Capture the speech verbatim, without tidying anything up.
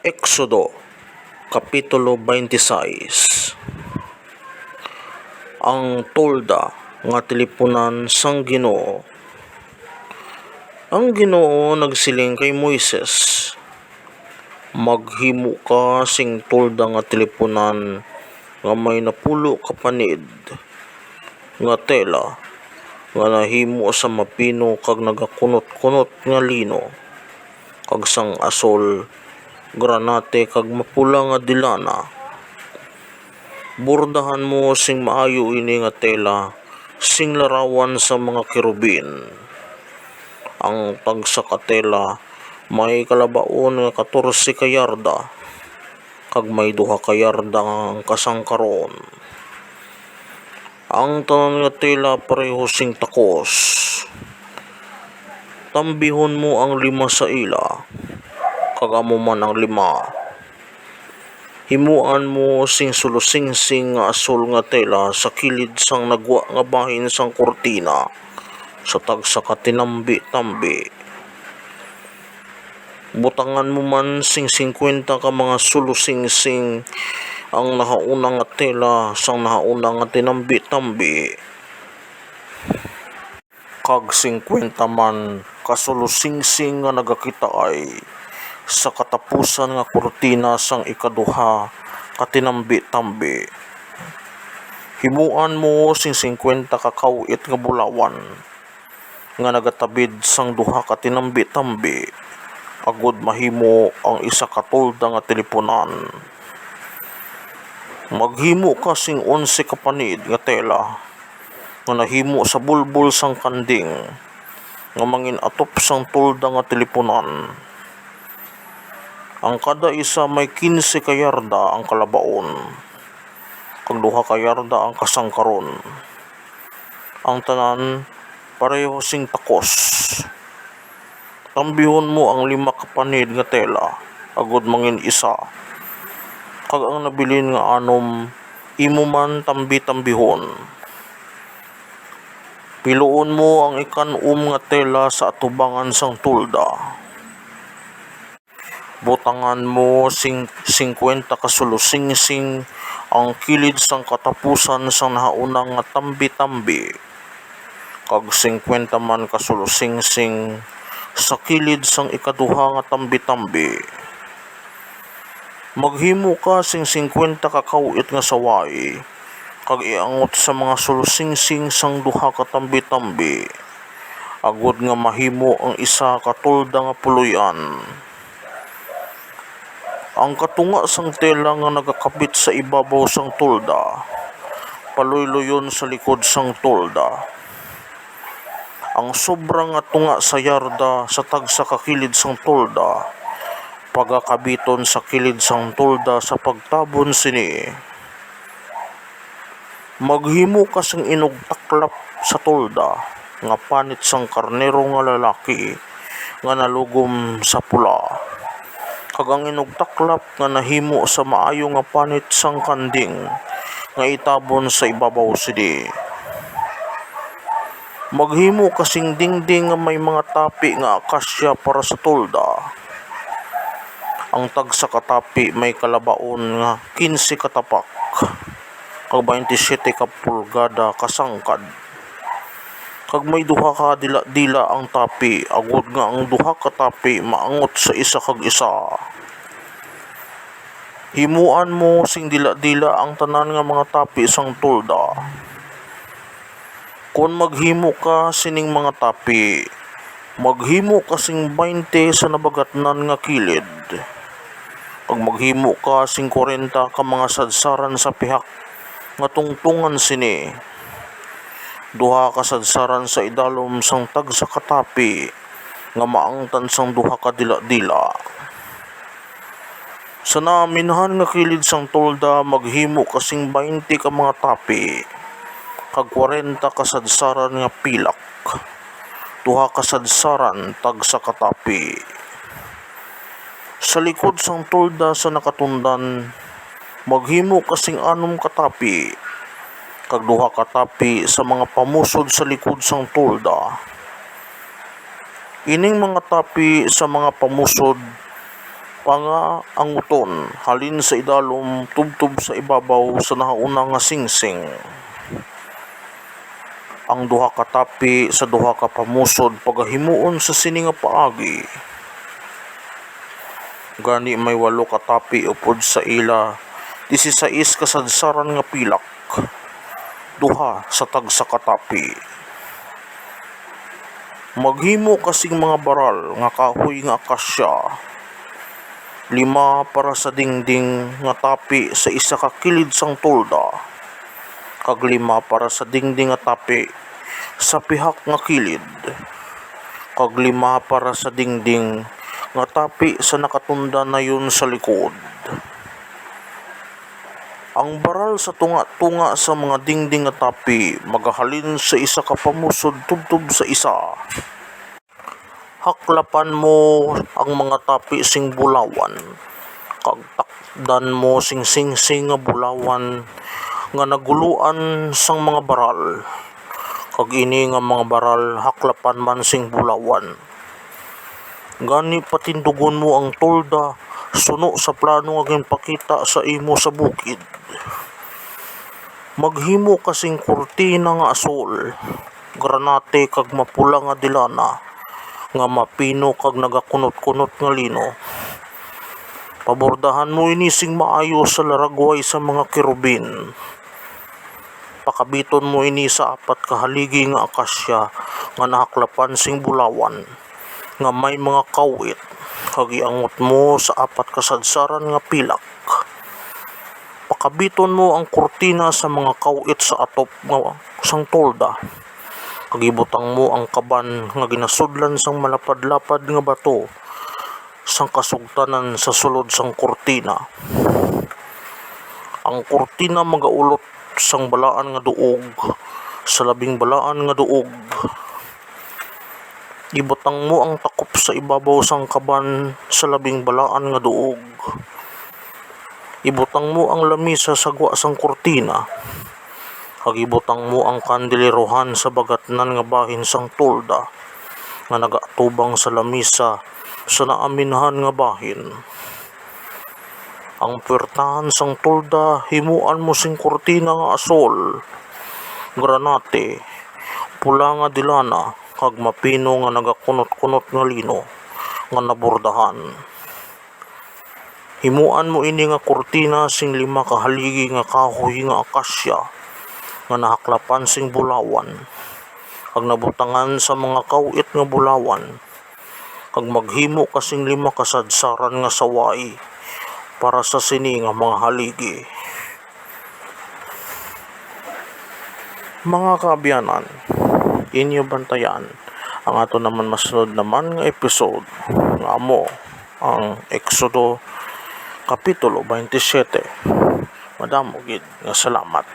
Exodo, Kapitulo twenty-six. Ang tolda nga tilipunan sang Ginoo. Ang Ginoo nagsiling kay Moises, "Maghimo ka sing tolda nga tilipunan nga may napulo ka panid nga tela nga nahimo sa mapino kag nagakunot-kunot nga lino, kag sang asul, granate, kag mapula nga de lana. Bordahan mo sing maayo ini nga tela sing larawan sang mga kerubin. Ang tagsa ka tela may kalabaon nga katorse ka yarda, kag may duha ka yarda ang kasangkaron. Ang tanan nga tela pareho sing takos. Tambihon mo ang lima sa ila, kag amo man ang lima. Himuan mo sing sulosingsing nga asul nga tela sa kilid sang nagwa nga bahin sang kurtina, sa tagsa ka tinambi-tambi. Butangan mo man sing singkwenta ka mga sulosingsing ang nahauna nga tela sang nahauna nga tinambi-tambi, kag singkwenta man ka sulosingsing nga nagakitaay sa katapusan nga kurtina sang ikaduha ka tinambi-tambi. Himuan mo sing singkwenta ka kaw-it nga bulawan nga nagatabid sang duha ka tinambi-tambi, agod mahimo ang isa ka tolda nga tilipunan. Maghimo ka sing onse ka panid nga tela nga nahimo sa bulbol sang kanding, nga mangin-atop sang tolda nga tilipunan. Ang kada isa may kinse ka yarda ang kalabaon, kag duha ka yarda ang kasangkaron. Ang tanan pareho sing takos. Tambihon mo ang lima ka panid nga tela, agod mangin-isa, kag ang nabilin nga anom imo man tambi-tambihon. Piluon mo ang ikan-om nga tela sa atubangan sang tolda. Butangan mo sing singkwenta ka sulosingsing ang kilid sang katapusan sang nahauna nga tambi-tambi, kag singkwenta man ka sulosingsing sa kilid sang ikaduha nga tambi-tambi. Maghimo ka sing singkwenta ka kaw-it nga saway, kag iangot sa mga sulosingsing sang duha ka tambi-tambi, agod nga mahimo ang isa ka tolda nga puloy-an. Ang katunga sang tela nga nagakabit sa ibabaw sang tolda, paluyluyon sa likod sang tolda. Ang sobra nga tunga sa yarda sa tagsa ka kilid sang tolda, pagakabiton sa kilid sang tolda sa pagtabon sini. Maghimo ka sing inugtaklap sa tolda nga panit sang karnero nga lalaki nga nalugom sa pula, kag ang inugtaklap nga nahimo sa maayo nga panit sang kanding nga itabon sa ibabaw sini. Maghimo ka sing dingding nga may mga tapi nga akasya para sa tolda. Ang tagsa ka tapi may kalabaon nga kinse ka tapak, kag baynte siyete ka pulgada ka sangkad, kag may duha ka dila-dila ang tapi, agod nga ang duha ka tapi maangot sa isa kag isa. Himuan mo sing dila-dila ang tanan nga mga tapi sang tolda. Kon maghimo ka sining mga tapi, maghimo ka sing baynte sa nabagatnan nga kilid, kag maghimo ka sing kwarenta ka mga sadsaran sa pihak nga tungtongan sini, duha ka sadsaran sa idalom sang tagsa ka tapi nga maangtan sang duha ka dila-dila. Sa naaminhan nga kilid sang tolda, maghimo ka sing baynte ka mga tapi, kag kwarenta ka sadsaran nga pilak, duha ka sadsaran tagsa ka tapi. Sa likod sang tolda sa nakatundan, maghimo ka sing anom ka tapi, kag duha ka tapi sa mga pamusod sa likod sang tolda. Ining mga tapi sa mga pamusod Pangaanguton halin sa idalom tubtob sa ibabaw sa nahauna nga singsing. Ang duha ka tapi sa duha ka pamusod pagahimuon sa sini nga paagi. Gani may walo ka tapi upod sa ila, disisais ka sadsaran nga pilak, duha sa tagsa ka tapi. Maghimo ka sing mga baral nga kahoy nga akasya, lima para sa dingding nga tapi sa isa ka kilid sang tolda, kag lima para sa dingding nga tapi sa pihak nga kilid, kag lima para sa dingding nga tapi sa nakatundan nayon sa likod. Ang baral sa tunga-tunga sa mga dingding nga tapi magahalin sa isa ka pamusod tubtob sa isa. Haklapan mo ang mga tapi sing bulawan, kag takdan mo sing singsing nga bulawan nga naguloan sang mga baral, kag ini nga mga baral haklapan man sing bulawan. Gani patindugon mo ang tolda suno sa plano nga ginpakita sa imo sa bukid. Maghimo ka sing kurtina nga asul, granate, kag mapula nga de lana, nga mapino kag nagakunot-kunot nga lino. Pabordahan mo ini sing maayo sa laragway sa mga kerubin. Pakabiton mo ini sa apat ka haligi nga akasya nga nahaklapan sing bulawan, nga may mga kaw-it, kag iangot mo sa apat ka sadsaran nga pilak. Pakabiton mo ang kurtina sa mga kaw-it sa atop nga sang tolda, kag ibutang mo ang kaban nga ginasudlan sang malapad-lapad nga bato sang kasugtanan sa sulod sang kurtina. Ang kurtina magaulot sang balaan nga duog sa labing balaan nga duog. Ibutang mo ang takop sa ibabaw sang kaban sa labing balaan nga duog. Ibutang mo ang lamisa sa gwa sang kurtina, kag ibutang mo ang kandelerohan sa bagatnan nga bahin sang tolda nga nagaatubang sa lamisa sa naaminhan nga bahin. Ang puwertahan sang tolda himuan mo sing kurtina nga asul, granate, pula nga de lana, kag mapino nga nagakunot-kunot nga lino nga nabordahan. Himuan mo ini nga kurtina sing lima ka haligi nga kahoy nga akasya nga nahaklapan sing bulawan, kag nabutangan sa mga kaw-it nga bulawan, kag maghimo ka sing lima ka sadsaran nga saway para sa sini nga mga haligi. Mga kaabyanan, inyo bantayan ang ato naman masunod naman nga episode, nga amo ang Exodo Kapitulo twenty-seven. Madamo gid nga salamat.